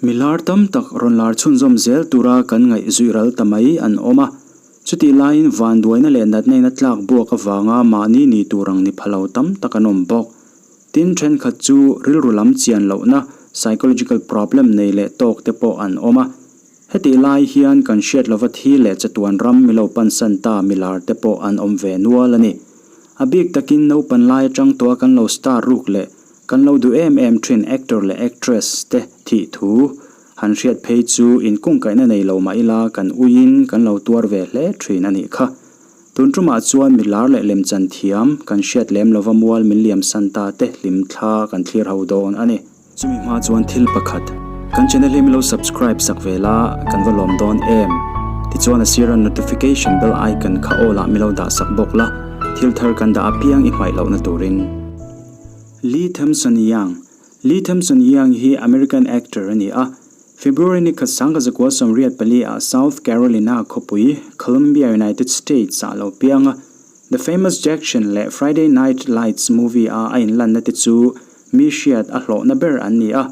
Milar tam tak rawn lar chhunzawm zel tura kan ngaih zuih ral ta mai an awm a. Chutih laiin vanduaina leh natna in a tlak buak avanga mahni ni tur ang ni pha lo tam tak an awm bawk. Tin, thenkhat chu rilru lam chian lohna, psychological problem, nei leh tawk te pawh an awm a. Hetih lai hian kan hriat lova thi leh chatuan ram milo pansan ta milar te pawh an awm ve nual a ni. A bik takin naupan lai atang tawha kan lo star ruk leh kan lo duh em em thin actor leh actress te thih thu han hriat phei chu inkungkaihna nei lo mah ila kan uiin kan lo tuar ve hle thin a nih kha. Tun tumah chuan milar leh lemchan thiam kan hriat lem lova mual min liam san ta te hlim thla kan thlir ho dawn a ni. Chumi hma chuan thil pakhat, kan channel hi min lo subscribe sak ve la, kan va lawm dawn em? Tichuan a sira notification bell icon kha all ah min lo dah sak bawk la, thil thar kan dah apiang i hmaih lohna turin. Lee Thompson Young Lee Thompson Young hi American actor a ni a, February ni khat 1984 ah South Carolina khawpui, Columbia, United States ah a lo piang a. The Famous Jackson leh Friday Night Lights movie a a inlanna te chu mi hriat a hlawhna ber an ni a.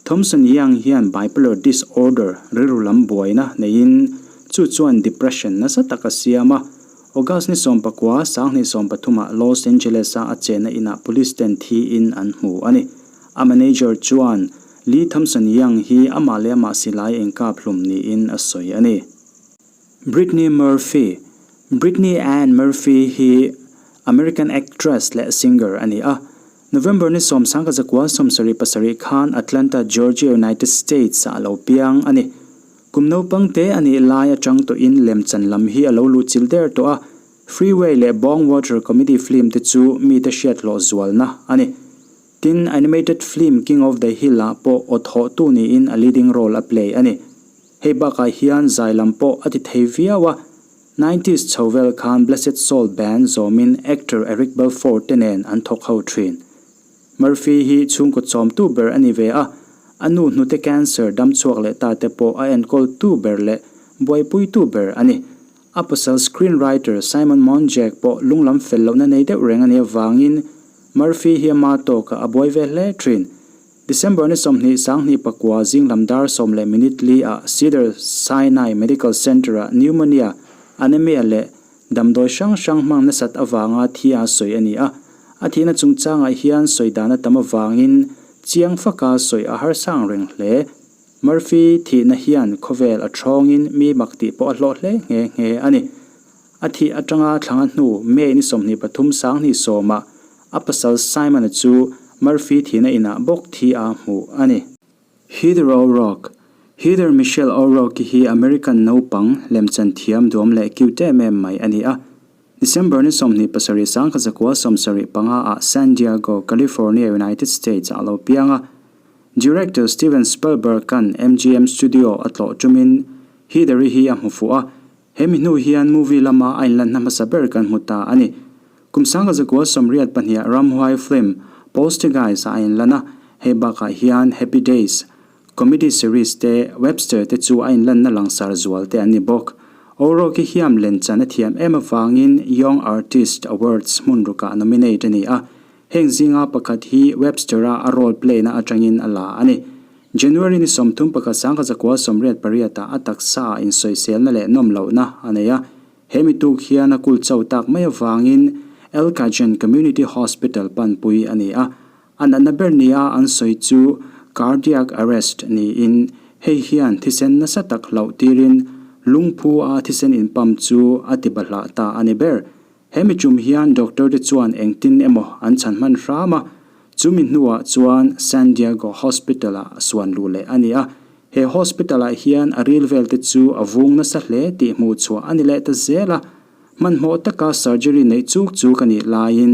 Thompson Young hian bipolar disorder, rilru lam buaina, neiin chu chuan depression nasa tak a siam a. August ni 19, 2013 ah Los Angeles a a chenna inah police ten thiin an hmu a ni. A manager chuan Lee Thompson Young hi amah leh amah silai engkap hlum niin a sawi a ni. Brittany Murphy Brittany Ann Murphy hi American actress leh singer a ni a. November ni 1977 khan Atlanta, Georgia, United States ah a lo piang a ni. Kum naupang te a nih lai atang tawhin lemchan lam hi a lo luh chilh der tawh a. Freeway leh Bong Water comedy film te chu mite hriat hlawh zualna a ni. Tin, animated film King of the Hill ah pawh aw thawhtu niin a leading role a play a ni. Hei bakah hian zai lam pawh a ti thei viau a, nineties chho vel khan Blessed Soul Band zawmin actor Eric Balfour te nen an thawk ho thin. Murphy hi chhungkaw chawmtu ber a ni ve a, a nu hnute cancer dam chhuak leh ta te pawh a enkawltu ber leh buaipuitu ber a ni. A pasal screenwriter Simon Monjack pawh lunglam fel lohna nei deuh reng a nih avangin Murphy hi ama tawkah a buai ve hle thin. December ni 20 29 zinglam dar sawm leh minute li ah Cedar Sinai Medical Center ah pneumonia, anemia leh damdawi hrang hrang hmang nasat avanga thi a sawi a ni a. A thihna chungchangah hian sawi dan a tam avangin chiang faka sawi a harsang reng hle. Murphy thihna hian khawvel a thawngin mi mak tih pawh a hlawh hle nghe nghe a ni. A thih atanga thlanga hnu May ni 23 2010 ah A pasal Simon-a chu Murphy thihna inah bawk thi a hmuh a ni. Heather O'Rourke Heather Michelle O'Rourke hi American naupang lemchan thiam duam leh cute em em mai a ni a. December ni 27 1975 ah San Diego, California, United States ah a lo piang a. Director Steven Spielberg-a'n MGM Studio a tlawh tumin Heather-i hi a hmu fuh a. He mi hnu hian movie lama a inlanna hmasa ber kan hmu ta a ni. Kum 1982 ramhuai film Poltergeist ah a inlan a, hei bakah hian Happy Days, comedy series te Webster te chu a inlanna langsar zual te an ni bawk. O'Rourke hiam lenchan a thiam em avangin Young Artist Awards hmun rukah nominate a ni a, heng zinga pakhat hi Webster-a a role play-na atangin a la a ni. January ni 31 1988 ah a taksa ah insawiselna leh nawm lohna a nei a. He mi tuk hian a kul chau tak mai avangin El Cajon Community Hospital panpui a ni a. A natna ber nia an sawi chu cardiac arrest niin hei hian thisen nasa tak hlauh tirin lungphu a thisen inpump chu a ti bahlah ta a ni ber. He mi tum hian doctor te chuan engtin emaw an chhan hman hram a, chumi hnuah chuan San Diego Hospital ah suan luh leh a ni a. He hospital ah hian a ril vel te chu a vung nasa hle tih hmuh chhuah a ni leh ta zel a. Hmanhmawh taka surgery neih chuk chuk a nih laiin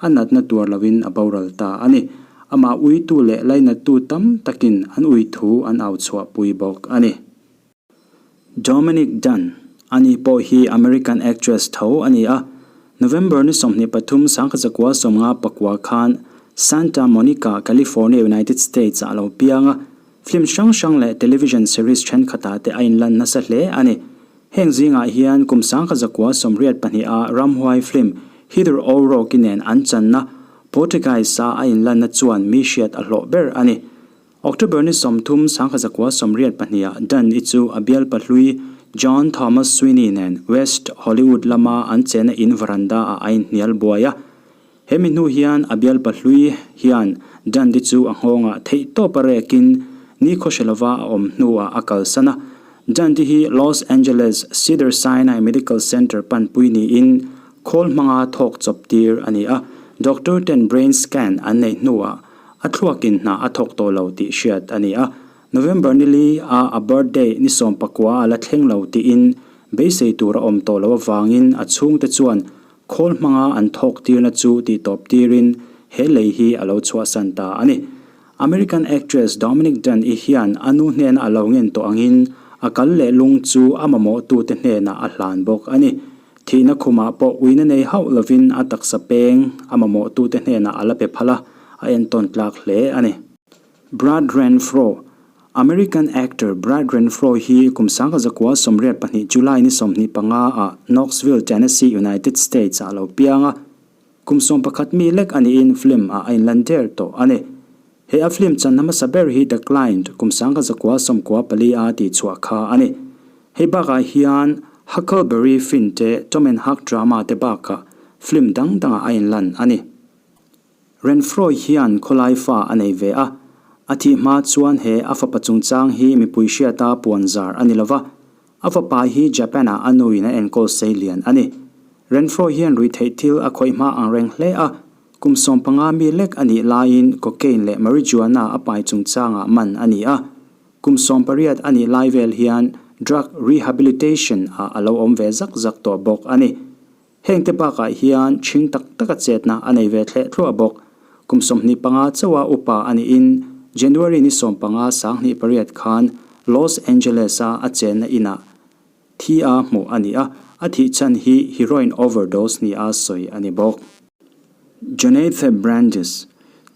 a natna tuar loin a boral ta a ni. Amah uitu leh lainattu tam takin an uithu an au chhuahpui bawk a ni. Dominique Dunne, ani pawh hi American actress tho a ni a. November ni 23 1954 khan Santa Monica, California, United States ah a lo piang a. Film hrang hrang leh television series thenkhatah te a inlan nasa hle a ni. Heng zingah hian kum 1982 a ramhuai film Heather O'Rourke nen an channa Poltergeist-a a inlanna chuan mi hriat a hlawh ber a ni. October ni 30 1982 ah Dunn-i chu a bialpa hlui John Thomas Sweeney nen West Hollywood lama an chenna in veranda ah a inhnial buai a. He mi hnu hian a bialpa hlui hian Dunn-i chu a nghawngah theihtawp a rekin nikhaw hre lova a awm hnuah a kalsan a. Dunn-i hi Los Angeles Cedars-Sinai Medical Center panpui niin khawl hmanga thawk chawp tir a ni a. Doctor ten brain scan an neih hnuah A thluakin hna a thawk tawh lo tih hriat a ni a, November ni li a a birthday ni 19 a la thleng lo tiin beisei tur a awm tawh loh avangin a chhungte chuan khawl hmanga an thawk tirna chu tihtawp tirin he lei hi a lo chhuahsan ta a ni. American actress Dominique Dunn-i hian a nu hnena a lo ngen tawh angin a kal leh lung chu a mamawhtute hnenah a hlan bawk a ni. Thihna khumah pawh uina nei hauh lovin a taksa peng a mamawhtute hnenah a la pe phal a, a entawn tlak hle a ni. Brad Renfro, American actor Brad Renfro hi kum 1982 July ni 25 ah Knoxville, Tennessee, United States ah a lo piang a. Kum 11 mi lek a niin film ah a inlan der tawh a ni. He a film channa hmasa ber hi The Client kum 1994 a tihchhuah kha a ni. Hei bakah hian Huckleberry Finn te Tom and Huck drama te bakah film dang dangah a inlan a ni. Renfroe hian khawlai fa a nei ve a, a thih hma chuan he a fapa chungchang hi mipui hriata puan zar a ni lova, A fapa hi Japan-ah a nuin a enkawl sei lian a ni. Renfro hian ruihtheih thil a khawih hma ang reng hle a, kum 15 mi lek a nih laiin cocaine leh marijuana a pai chungchangah man a ni a. Kum 18 a nih lai vel hian drug rehabilitation-ah a lo awm ve zak zak tawh bawk a ni. Hengte bakah hian ṭhing tak taka chetna a nei ve thleh thluah bawk. Kum 25 chauha upa a niin January ni 15 2008 khan Los Angeles-a a chenna inah thi a hmuh a ni a, a thih chhan hi heroin overdose nia sawi a ni bawk. Jonathan Brandis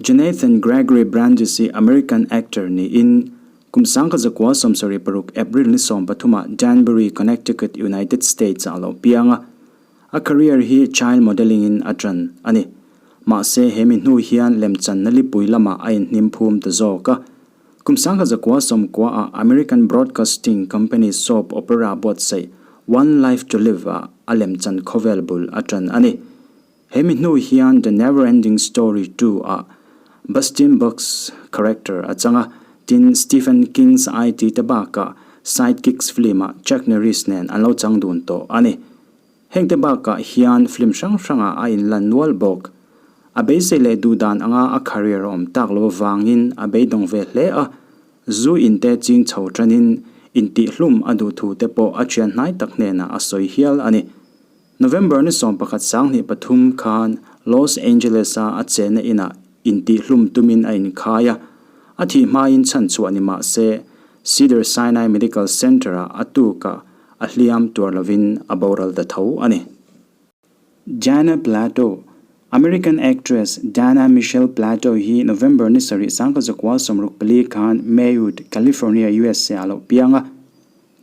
Jonathan Gregory Brandis hi American actor niin kum 1976 April ni 13 ah Danbury, Connecticut, United States ah a lo piang a. A career hi child modelling in a ṭan a ni. Mahse he mi hnu hian lemchanna lipui lamah a inhnim phum ta zawk a. Kum 1990 ah American Broadcasting Company soap opera buatsaih One Life to Live ah a lemchan khawvel bul a ṭan a ni. He mi hnu hian The Neverending Story 2 ah Bustin Bucks character a chang a, tin Stephen King's IT te bakah Sidekicks film ah Chuck Norris nen an lo chang dun tawh a ni. Heng te bakah hian film hrang hrangah a inlan nual bawk. A beisei leh duh dan anga a career a awm tak lo avangin a beidawng ve hle a, zu in te ching chho tanin intihhlum a duh thu te pawh a thian hnai tak hnenah a sawi hial a ni. November ni 11 23 khan Los Angeles-a a chenna inah intihhlum tumin a inkhai a, a thih hmain chhanchhuah ni mah se Cedars-Sinai Medical Center-ah a tukah a hliam tuar lovin a boral ta tho a ni. Dana Plato, American actress Dana Michelle Plato hi November ni 7 1964 khan Maywood, California, USA ah lo piang a.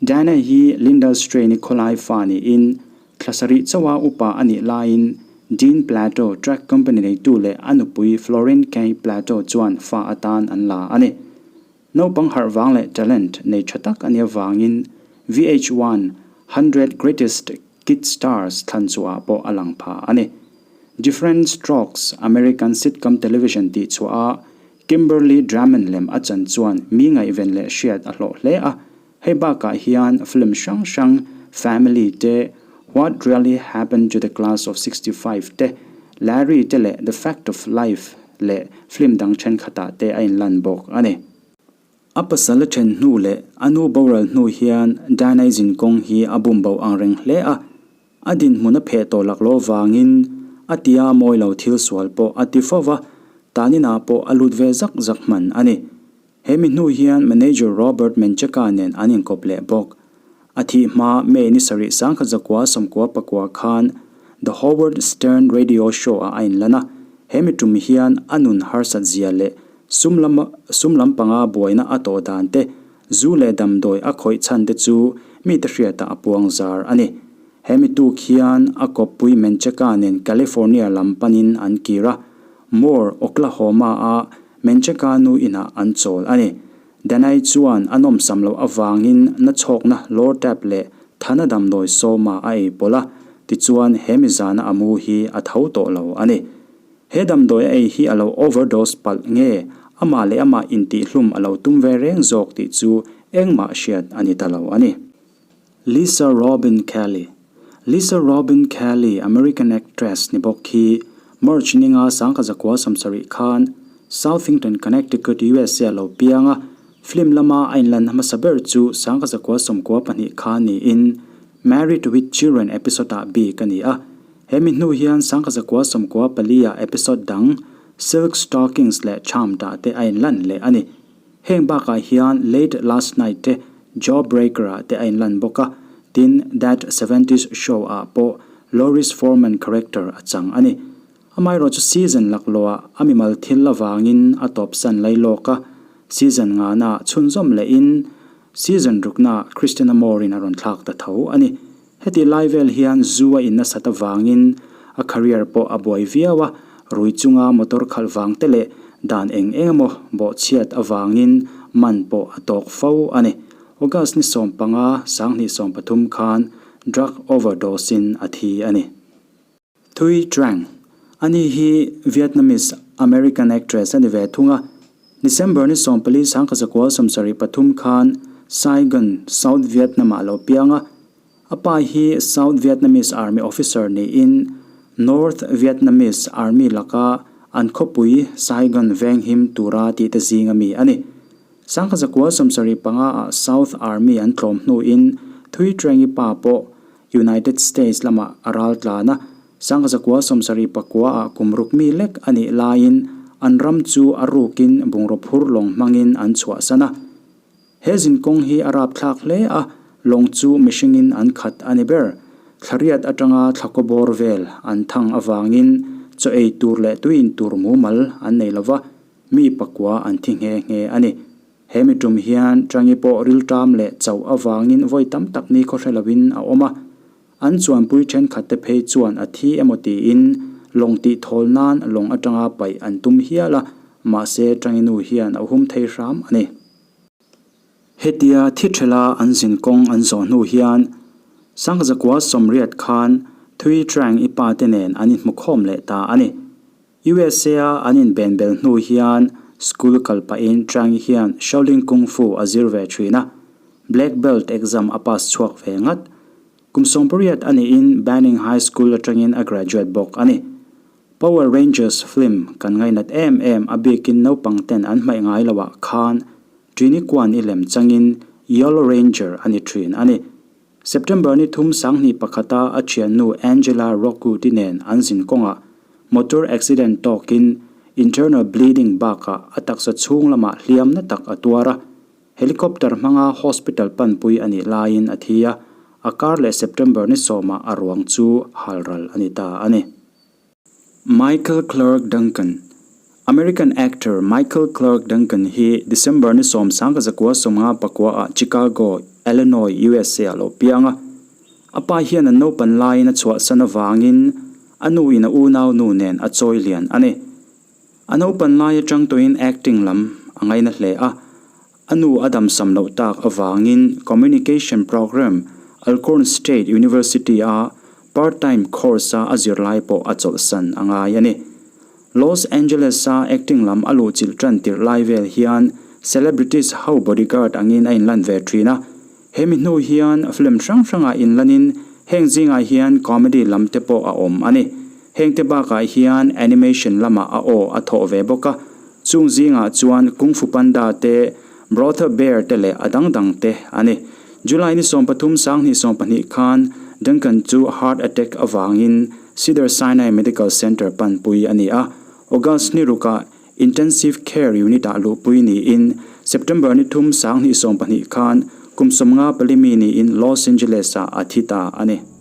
Dana hi Linda Strain-i khawlai fa niin thla sarih chauha upa a nih laiin Dean Plato truck company neitu leh a nupui Florine Kay Plato chuan fa atan an la a ni. Naupang harh vang leh talent nei tha tak a nih avangin VH1 100 Greatest Kid Stars thlan chhuahah pawh a lang pha a ni. Different Strokes American sitcom television tih chhuaha Kimberly Drummond lem a chan chuan mi ngaihven leh hriat a hlawh hle a, hei bakah hian film hrang hrang Family te, What Really Happened to the Class of 65 te, Larry te leh The Fact of Life leh film dang thenkhatah te a inlan bawk a ni. A pasal a then hnu leh a nu boral hnu hian Diana-i zinkawng hi a bum bo ang reng hle a, A dinhmun a pheh tawh lak loh avangin a tia mawi lo thil sual pawh a ti fo va, taninah pawh a lut ve zak zak hman a ni. He mi hnu hian manager Robert Mencheka nen an inkawp leh bawk. A thih hma May ni 7 1999 khan The Howard Stern Radio Show-ah a inlan a, he mi tum hian a nun harsat zia leh sum lam sum lampanga buaina a tawh dan te Zu leh damdawi a khawih chhan te chu mite hriatah a puang zar a ni. He mi tuk hian a kawppui Mencheka nen California lam panin an kir a, Moore, Oklahoma-a Mencheka nu inah an chawl a ni. Danai chuan a nawmsam loh avangin na chhawkna Lortab leh Thana damdawi sawma a ei pawlh a, tichuan he mi zana a mu hi a tho tawh lo a ni. He damdawi a ei hi a lo overdose palh nge amah leh amah intihhlum a lo tum ve reng zawk tih chu engmah hriat a ni ta lo a ni. Lisa Robin Kelly Lisa Robin Kelly, American actress ni bawk hi March ninga sangkazakua sawmsarih khan Southington, Connecticut, USA a lo piang a, film lama a inlan hmasa ber chu sangkazakua 92 khan niin Married with Children episode-ah bik a ni a. He mi hnu hian sangkazakua 94 ah episode dang Silk Stockings leh Charmed-ah te a inlan leh a ni. Heng bakah hian Late Last Night te, Jawbreaker-ah te a inlan bawk a, tin That Seventies Show-ah pawh Loris Forman character a chang a ni. Amaherawhchu season laklawhah a mimal thil avangin a tawpsan lai lawk a, season ngana chhunzawm lehin season ruknaah Christina Moore-in a rawn thlak ta tho a ni. Heti lai vel hian zu a in nasat avangin a career pawh a buai viau a, rui chunga motor khalh vang te leh dan eng eng emaw bawhchhiat avangin man pawh a tawk fo a ni. August ni 15, 2013 khan drug overdose in a thi a ni. Thuy Trang, Ani hi Vietnamese American actress a ni ve thung a. December ni 14 1973 khan Saigon, South Vietnam ah lo piang a. A pa hi South Vietnamese Army officer niin North Vietnamese Army laka an khawpui Saigon venghim tura tihte zing a mi a ni. 1975 ah South Army an tlawm hnuin Thuy Trang-i pa pawh United States lamah a ral tlan a, 1979 ah kum ruk mi lek a nih laiin an ram chu a rukin bungraw phur lawng hmangin an chhuahsan a. He zinkawng hi a rapthlak hle a, lawng chu mihringin an khat a ni ber. Thlariat atanga thlakaw bawr vel an thang avangin chaw ei tur leh tui in tur mumal an nei lova, mi pakua an thi nghe nghe a ni. He mi tum hian Changi pawh rilṭam leh chauh avangin vawi tam tak ni khaw hre loin a awm a. An chuanpui thenkhat te phei chuan a thi emaw tiin lawng tih thawl nan lawng atanga paih an tum hial a, mahse Changi nu hian a hum thei hram a ni. Hetia thi ṭhela an zin kawng an zawh hnu hian Sangzakua 80 khan Thuy Trang i pa te nen an inhmukhawm leh ta a ni. USA-a an inben bel hnu hian school kal pahin Trang hian Shaolin Kung Fu a zir ve thin a, black belt exam a pass chhuak ve ngat. Kum 80 a nihin Banning High School atangin a graduate bawk a ni. Power Rangers film kan ngainat em em a bikin naupang ten an hmaih ngai loah khan Trini Kwan i lem changin Yellow Ranger a ni thin a ni. September ni thum 2001 a a thiannu Angela Rockwood-i nen an zin kawngah motor accident tawkin internal bleeding bakah a taksa chhung lamah hliamna tak a tuar a, helicopter hmanga hospital panpui a nih laiin a thi a, a kar leh September ni sawmah a ruang chu halral a ni ta a ni. Michael Clarke Duncan, American actor Michael Clarke Duncan hi December ni 10 1959 ah Chicago, Illinois, USA ah lo piang a. A pa hian an naupan laiin a chhuahsan avangin a nu in a unau nu nen a chawi lian a ni. A naupan lai atang tawhin acting lam a ngaina hle a. A nu a damsam loh tak avangin Communication Program, Alcorn State University a Part-time course-a a zirlai pawh a chawlhsan a ngai a ni. Los Angeles-a acting lam a luhchilh tan tirh lai vel hian celebrities ho bodyguard angin a inlan ve thin a. He mi hnu hian film hrang hrangah inlanin heng zingah hian comedy lam te pawh a awm a ni. Heng te bakah hian animation lamah a aw a thawh ve bawk a. Chung zingah chuan Kung Fu Panda te, Brother Bear te leh a dang dang te a ni. July ni 13 2020 khan Duncan chu heart attack avangin Cedars-Sinai Medical Center panpui a ni a. August ni rukah Intensive Care Unit-ah luhpui niin September ni 3 2020 khan kum 54 mi niin Los Angeles-ah a thi ta a ni.